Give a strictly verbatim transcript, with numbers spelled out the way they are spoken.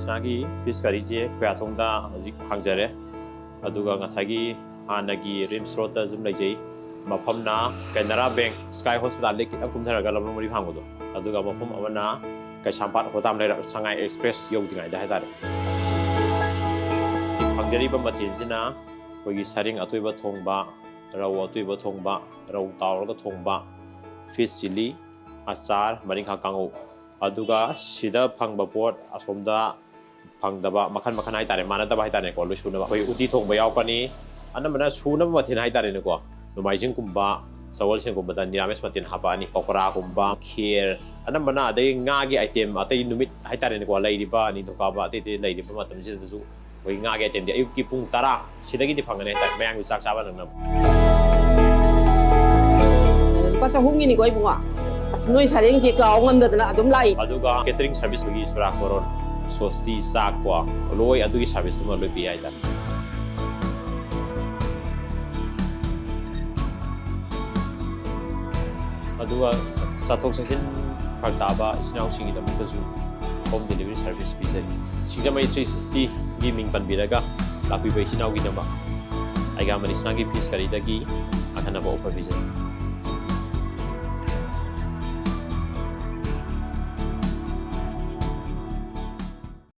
ꯏꯁꯥꯒꯤ ꯐꯤꯁ ꯀꯔꯤꯁꯦ ꯈꯨꯌꯥꯊꯣꯡꯗ ꯍꯧꯖꯤꯛ ꯍꯥꯡꯖꯔꯦ꯫ ꯑꯗꯨꯒ ꯉꯁꯥꯏꯒꯤ ꯍꯥꯟꯅꯒꯤ ꯔꯤꯝꯁ ꯔꯣꯗꯇ ꯑꯗꯨꯝ ꯂꯩꯖꯩ꯫ ꯃꯐꯝꯅ ꯀꯦꯅꯔꯥ ꯕꯦꯡꯛ ꯁ꯭ꯀꯥꯏ ꯍꯣꯁꯄꯤꯇꯥꯜꯗꯒꯤ ꯈꯤꯇꯪ ꯀꯨꯝꯊꯔꯒ ꯂꯝꯂꯣꯡ ꯃꯔꯤ ꯐꯥꯡꯕꯗꯣ, ꯑꯗꯨꯒ ꯃꯐꯝ ꯑꯃꯅ ꯀꯩꯁꯥꯝꯄꯥꯠ ꯍꯣꯇꯥꯝ ꯂꯩꯔꯛ ꯁꯉꯥꯏ ꯑꯦꯛꯁꯄ꯭ꯔꯦꯁ ꯌꯧꯗ꯭ꯔꯤꯉꯩꯗ ꯍꯥꯏꯇꯥꯔꯦ꯫ ꯐꯪꯖꯔꯤꯕ ꯃꯊꯦꯜꯁꯤꯅ ꯑꯩꯈꯣꯏꯒꯤ ꯁꯔꯦꯡ ꯑꯇꯣꯏꯕ ꯊꯣꯡꯕ, ꯔꯧ ꯑꯇꯣꯏꯕ ꯊꯣꯡꯕ, ꯔꯧ ꯇꯥꯎꯔꯒ ꯊꯣꯡꯕ, ꯐꯤꯁ ꯆꯤꯂꯤ, ꯑꯆꯥꯔ, ꯃꯔꯤꯡꯈꯥ ꯀꯥꯡꯉꯧ꯫ ꯑꯗꯨꯒ ꯁꯤꯗ ꯐꯪꯕ ꯄꯣꯠ ꯑꯁꯣꯝꯗ ꯐꯪꯗꯕ ꯃꯈꯜ ꯃꯈꯜ ꯍꯥꯏꯇꯥꯔꯦ, ꯃꯥꯟꯅꯗꯕ ꯍꯥꯏꯇꯥꯔꯦꯀꯣ, ꯂꯣꯏ ꯁꯨꯅꯕ꯫ ꯑꯩꯈꯣꯏ ꯎꯇꯤ ꯊꯣꯡꯕ ꯌꯥꯎꯔꯛꯀꯅꯤ, ꯑꯅꯝꯕꯅ ꯁꯨꯅꯕ ꯃꯊꯦꯜ ꯍꯥꯏꯇꯥꯔꯦꯅꯦꯀꯣ꯫ ꯅꯣꯡꯃꯥꯏꯖꯤꯡꯒꯨꯝꯕ, ꯁꯒꯣꯜꯁꯦꯜꯒꯨꯝꯕꯗ ꯅꯤꯔꯥꯃꯤꯁ ꯃꯊꯦꯜ ꯍꯥꯞꯄꯛꯑꯅꯤ, ꯄꯀꯣꯔꯥꯒꯨꯝꯕ, ꯈꯦꯔ, ꯑꯅꯝꯕꯅ, ꯑꯗꯩ ꯉꯥꯒꯤ ꯑꯥꯏꯇꯦꯝ ꯑꯇꯩ ꯅꯨꯃꯤꯠ ꯍꯥꯏꯇꯥꯔꯦꯅꯦꯀꯣ, ꯂꯩꯔꯤꯕ ꯅꯤꯡꯊꯧꯀꯥꯕ ꯑꯇꯩ ꯑꯇꯩ ꯂꯩꯔꯤꯕ ꯃꯇꯝꯁꯤꯗꯁꯨ ꯑꯩꯈꯣꯏ ꯉꯥꯒꯤ ꯑꯥꯏꯇꯦꯝꯗꯤ ꯑꯌꯨꯛꯀꯤ ꯄꯨꯡ ꯇꯔꯥ ꯁꯤꯗꯒꯤꯗꯤ ꯐꯪꯒꯅꯤ ꯍꯥꯏꯇꯥꯔꯦ, ꯃꯌꯥꯝꯒꯤ ꯆꯥꯛ ꯆꯥꯕ ꯅꯪꯅꯕ꯫ ꯂꯨꯄꯥ ꯆꯍꯨꯝꯒꯤꯅꯤꯀꯣ ꯏꯕꯨꯡꯉꯣ꯫ ꯑꯁ, ꯅꯣꯏ ꯁꯔꯦꯡꯁꯦ ꯀꯥꯎ ꯉꯝꯗꯗꯅ ꯑꯗꯨꯝ ꯂꯥꯛꯏ꯫ ꯑꯗꯨꯒ ꯀꯦꯇꯔꯤꯡ ꯁꯔꯚꯤꯁ ꯑꯩꯈꯣꯏꯒꯤ ꯆꯨꯔꯥꯀꯣꯔꯣꯟ, ꯁꯣꯁꯇꯤ, ꯆꯥꯛꯀꯣ, ꯂꯣꯏ ꯑꯗꯨꯒꯤ ꯁꯔꯚꯤꯁꯇꯨꯃ ꯂꯣꯏ ꯄꯤ ꯍꯥꯏꯇꯥꯔꯦ꯫ ꯑꯗꯨꯒ ꯆꯠꯊꯣꯛ ꯆꯠꯁꯤꯟ ꯐꯔꯛ ꯇꯥꯕ ꯏꯆꯤꯟ ꯏꯅꯥꯎꯁꯤꯡꯒꯤꯗꯃꯛꯇꯁꯨ ꯍꯣꯝ ꯗꯦꯂꯤꯚꯔꯤ ꯁꯔꯚꯤꯁ ꯄꯤꯖꯔꯤ꯫ ꯁꯤꯡꯖꯃꯩ ꯊ꯭ꯔꯤ ꯁꯤꯛꯁꯇꯤꯒꯤ ꯃꯤꯡ ꯄꯟꯕꯤꯔꯒ ꯂꯥꯛꯄꯤꯕ ꯏꯆꯤꯟ ꯏꯅꯥꯎꯒꯤꯗꯃꯛ ꯑꯩꯒꯥ ꯃꯅꯤꯁꯅꯥꯒꯤ ꯐꯤꯁ ꯀꯔꯤꯗꯒꯤ ꯑꯈꯟꯅꯕ ꯑꯣꯐꯔ ꯄꯤꯖꯔꯤ꯫